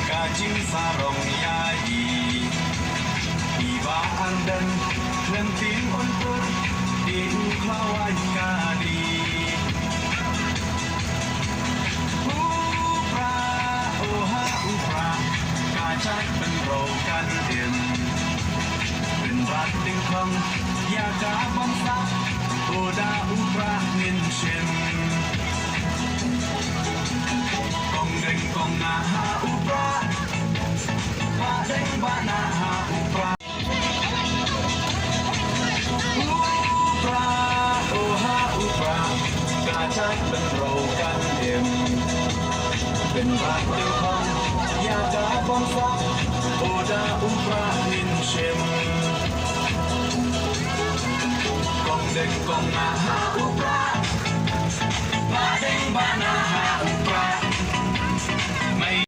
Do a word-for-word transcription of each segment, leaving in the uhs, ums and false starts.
Ka jingsarong ïa i, i Bah Ardent, khlem tieng un pur, i u khlawaiñ kali. U Prah, oh ha u Prah, ka jait pynroi kan im. Pynbat ding khong ïa ka bamsap, oh da u Prah ngin shim. Kong deng kong na ha u Prah, ba deng ba na ha u Prah. U Prah, oh ha u Prah, ka jait pynroi kan im. Pynbat ding khong ïa ka bamsap, oh da u Prah ngin shim. Kong deng kong na ha u Prah, ba deng ba na ha u Prah. Mai.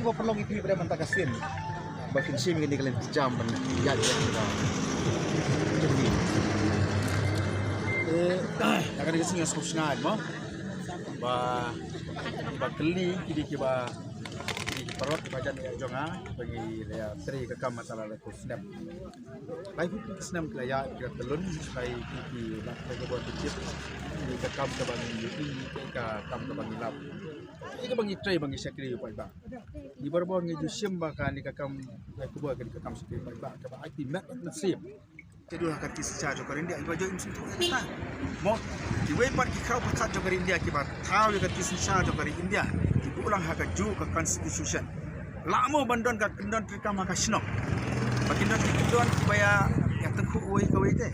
Ba pynlong ïa phi ba dei mynta ka sien ba kin shim ïa kane ka lynti jam ban ïaid ïa ka jong ngi. Eh, ka dei ka sngi sngewsynei mo. Ba, ba kylli ki dei kiba, ki dei ki paralok kiba jan ïa jong nga ba ngi la ïatrei ka kam mynta la laiphew snem. Laiphew snem ki la ïaid ki la tyllun, ki la, ki la, ki la, ki la kam kaba ngi ïohi, ka kam kaba ngi lap. Ïa kaba ngi trei ba ngi shakri ïa u paidbah. Ngi barabor ngi ju shim ba kane ka kam, ka khubor kane ka kam shakri paidbah kaba aiti met mynsiem. Te dei ha ka riti synshar jong ka ri India, iba jong im sngewthuh ïa kata. Mo, kiwei pat ki khraw pyrkhat jong ka ri India kiba thaw ïa ka riti synshar jong ka ri India ki buh lang ha kajuh ka constitution. Lah mo ban don ka kyndon treikam ha ka shnong. Ba kin don ki kyndon kiba ïa, ïa tyngkhuh uwei kawei te.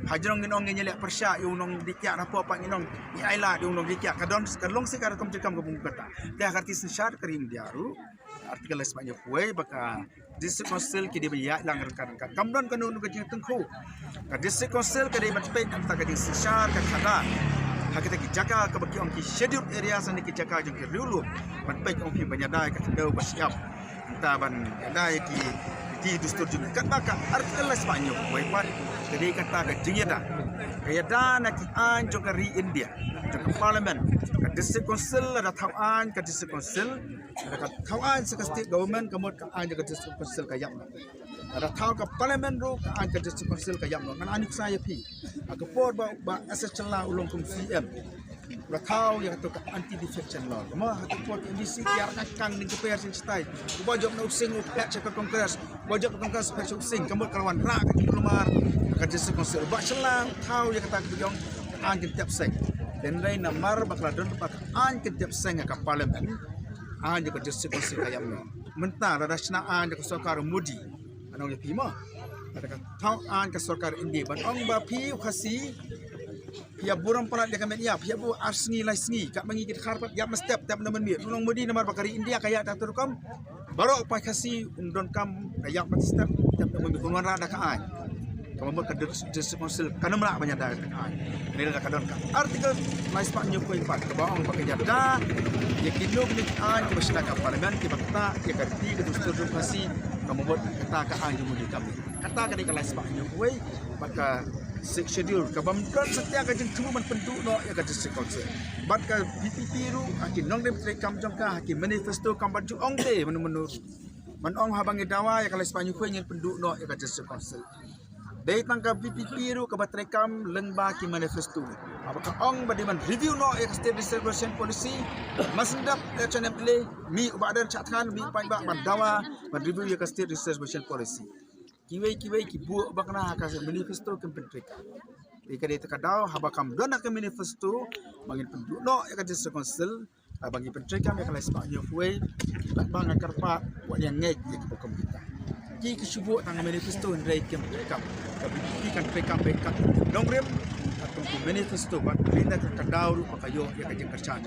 Hajrong ngin ong ngin ïaleh pyrshah ïa u nongdie kiad, hapoh pat ngin ong ngi ailad ïa u nongdie kiad. Ka don, ka long seh ka rukom treikam kaba ngi kata. Te ha ka riti synshar ka ri India ruh, article lai spah hynñiew phew wei ba ka District Council ki dei ban ïaid lang ryngkat ryngkat. Kam don kano kano ka jingtyngkhuh. Ka District Council ka dei ban peit na ka bynta ka jingsynshar ka khadar ha kita ki jaka kaba ki ong ki scheduled areas ne ki jaka jong ki riewlum. Ban peit ong ki ban ïada ïa ka khyndew ba shyiap. Nangta ban ïada ïa ki, ki dustur jong ki. Katba ka article lai spah hynñiew phew wei pat ka dei kata ka jingïada. Ka ïada na ki aiñ jong ka ri India, jong ka Parliament. Ka District Council lada thaw aiñ ka District Council, lada ka thaw aiñ sa ka State Government, ka mut ka aiñ jong ka District Council ka ïap noh. Lada thaw ka Parliament ruh, ka aiñ ka District Council ka ïap noh. Ngan ai nuksa ïa phi. Ha ka por ba, ba S H Shylla u long kum C M, la thaw ïa kato ka anti defection law. Mo, ha ka por ka M D C ki ïa rangkang ning ka per sing stai. Uba jop na u Sing u phet sha ka Congress. Uba jop na Congress u phet sha u Sing. Ka mut ka la wanrah ka diploma ka District Council. Ba Shylla u thaw ïa kata ka biang ka aiñ kyntep seng. Hynrei namar ba ka la don ba ka aiñ kyntep seng ha ka Parliament, aiñ jong ka District Council ka ïap noh. Mynta lada shna aiñ jong ka sorkar Modi, ngan ong ïa phi mo, lada ka thaw aiñ ka sorkar India ban ong ba phi u Khasi Phi ïa burom palat ïa ka met ïap, phi ïa bu ar sngi lai sngi, katba ngi ki dkhar pat ïap mynstep, tep na mynmiet. Nong modi namar ba ka ri India ka ïap ta tu rukom. Baroh paid Khasi un donkam ka ïap mynstep, tep na mynmiet, un wanrah da ka aiñ. Ka mut ka dis-, District Council kan ym lah ban ïada da ka aiñ. Kane da ka don ka Article lai spah hynñiew phew wei pat kaba ong ba ka ïada ïa kino kino ki aiñ kiba shna ka Parliament kiba ktah ïa ka riti ka dustur jong Khasi. Ka mut kata ka aiñ jong u Modi kam. Kata ka dei ka lai spah hynñiew phew wei bad ka Sixth Schedule, kaba ym don satia ka jingthmu ban pynduh noh ïa ka District Council. Bad ka V P P ruh ha ki nongrim treikam jong ka, ha ki manifesto kam pat ju ong te mano mano ruh. Ban ong haba ngi dawa ïa ka lai spah hynñiew phew wei ngin pynduh noh ïa ka District Council. Dei tang ka V P P ruh kaba treikam lyngba ki manifesto. Haba ka ong ba dei ban review noh ïa ka State Reservation Policy, ma sngap election M L A, mih u Bah Ardent Shah Thangan, mih paidbah ban dawa ban review ïa ka State Reservation Policy. Kiwei kiwei ki buh bakla ha ka manifesto kim pyntreikam. Te ka dei ta ka daw haba kam don ha ka manifesto ba ngin pynduh noh ïa ka District Council, haba ngi pyntreikam ïa ka lai spah hynñiew phew wei, bad ba nga kyrpad wat ïa ngeit ïa kiba kum kita. Ki ki shu buh tang ha manifesto hynrei kim treikam. Ka V P P kan treikam bad ka nongrim katkum ki manifesto bad ka dei ta ka daw ruh ba ka ïoh ïa ka jingkyrshan.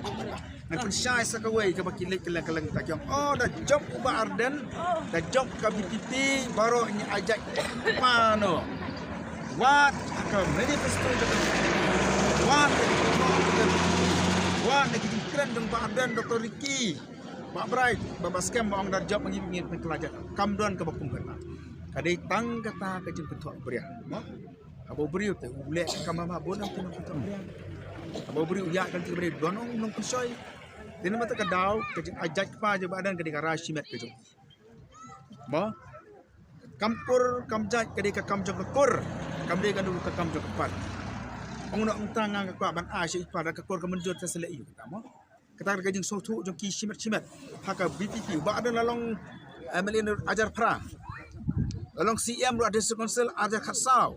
Ngan pynshai sa kawei kaba ki leit kylleng kylleng, ta ki ong, oh, da jop u Bah Ardent, da jop ka V P P, baroh ngi ai jait kpa noh. Wat ha ka manifesto jong ka V P P, wat ha ka, wat ha ki jingkren jong Bah Ardent, Doktor Ricky, Bah Bright, Bah, Bah Skhem ba ong da jop, ngi ngin pynkylla jait. Kam don kaba kum kata. Ka dei tang kata ka jingpynthoh bria, mo? Haba u briew te u leh ka kam, haba bun am te nongpynshoi. Haba u briew u ïa kan te u briew don ong nongpynshoi. Te namar ta ka daw ka jing, ah, jait kpa jong Bah Ardent ka dei ka rai shimet ka jong. Mo? Kam kur kam jait ka dei ka kam jong ka kur. Kam dei ka dei ka kam jong ka par. Ong noh ong tang nga ka kwah ban ai sha i par da ka kur ka mynjur te sa leh ïa u kata, mo? Kata ka jingsngewthuh jong ki shimet shimet ha ka V P P. Bah Ardent la long, eh, M L A ar hajar phra. La long C M ruh ha District Council ar hajar khatsaw.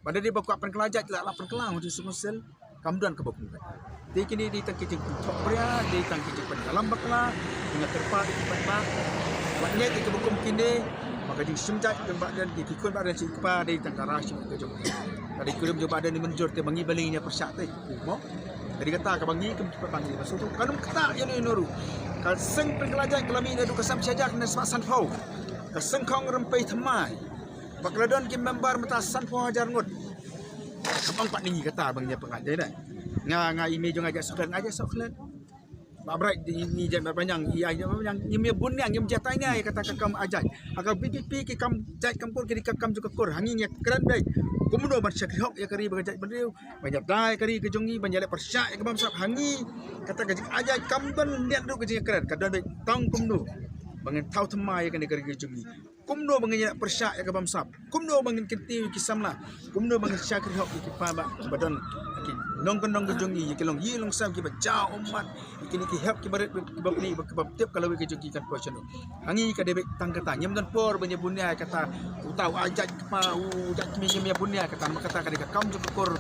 Bad da dei ba kwah pynkylla jait la, la pynkylla ha District Council. Kam don kaba kum kata. Te kine dei tang ki jingpynthoh bria, dei tang ki jingpynkylla bakla. Nga kyrpad ïa ki paidbah, wat ngeit ïa kiba kum kine. Ba ka jingshim jait jong Bah Ardent, ki, ki khun Bah Ardent shi kpa dei tang ka rai shimet ka jong. Ka dei kurim jong Bah Ardent, ngi mynjur te ba ngi balei ngin ïa pyrshah te, mo? Ka dei kata kaba ngi kum ki paidbah ngi ba sngewthuh. Kan ym ktah ïano ïano ruh. Ka seng pynkylla jait ka la mih naduh ka sem shi hajar ne spah sanphew. Ka seng khong rympei thymmai. Ba ka la don ki member mynta sanphew hajar ngut. Ka bang pat ngi kata ba ngi ïa pynkylla jait. Nga, nga i mei jong nga jait soklet, nga jait soklet. Bah Bright, i mei jait Bah Pynïang, i ai jait Bah Pynïang, ngim ïa bun ïa, ngim jia tai ïa kata ka kam ai jait. Ha ka V P P ki kam jait kam kur ki dei ka kam jong ka kur. Ha ngi ngi kren beit kumno ban shakri hok ïa ka ri bad ka jaitbynriew, ban ïada ïa ka ri ka jong ngi, ban ïaleh pyrshah ïa ka bamsap. Ha ngi kata ka jingai jait kam don ïa ruh ka jingkren, ka don beit tang kumno ba ngin thaw thymmai ïa kane ka ri ka jong ngi. Kumno ba ngin ïa pyrshah ïa ka bamsap, kumno ba ngin kyntiew ïa ki samla, kumno ba ngin shakri hok ïa ki paidbah ba don, ïa ki nongkyndong ka jong ngi, ïa ki longïing longsem kiba jaw ummat, ïa kine ki hep kiba rit kiba pli ba kiba tip ka lawei ka jong ki kan poi shano. Ha ngi ka dei beit tang kata, ngim don por ban ïa bun ïa kata, uta u ai jait kpa, u jait kmie, ngim ïa bun ïa kata, namar kata ka dei ka kam jong ka kur.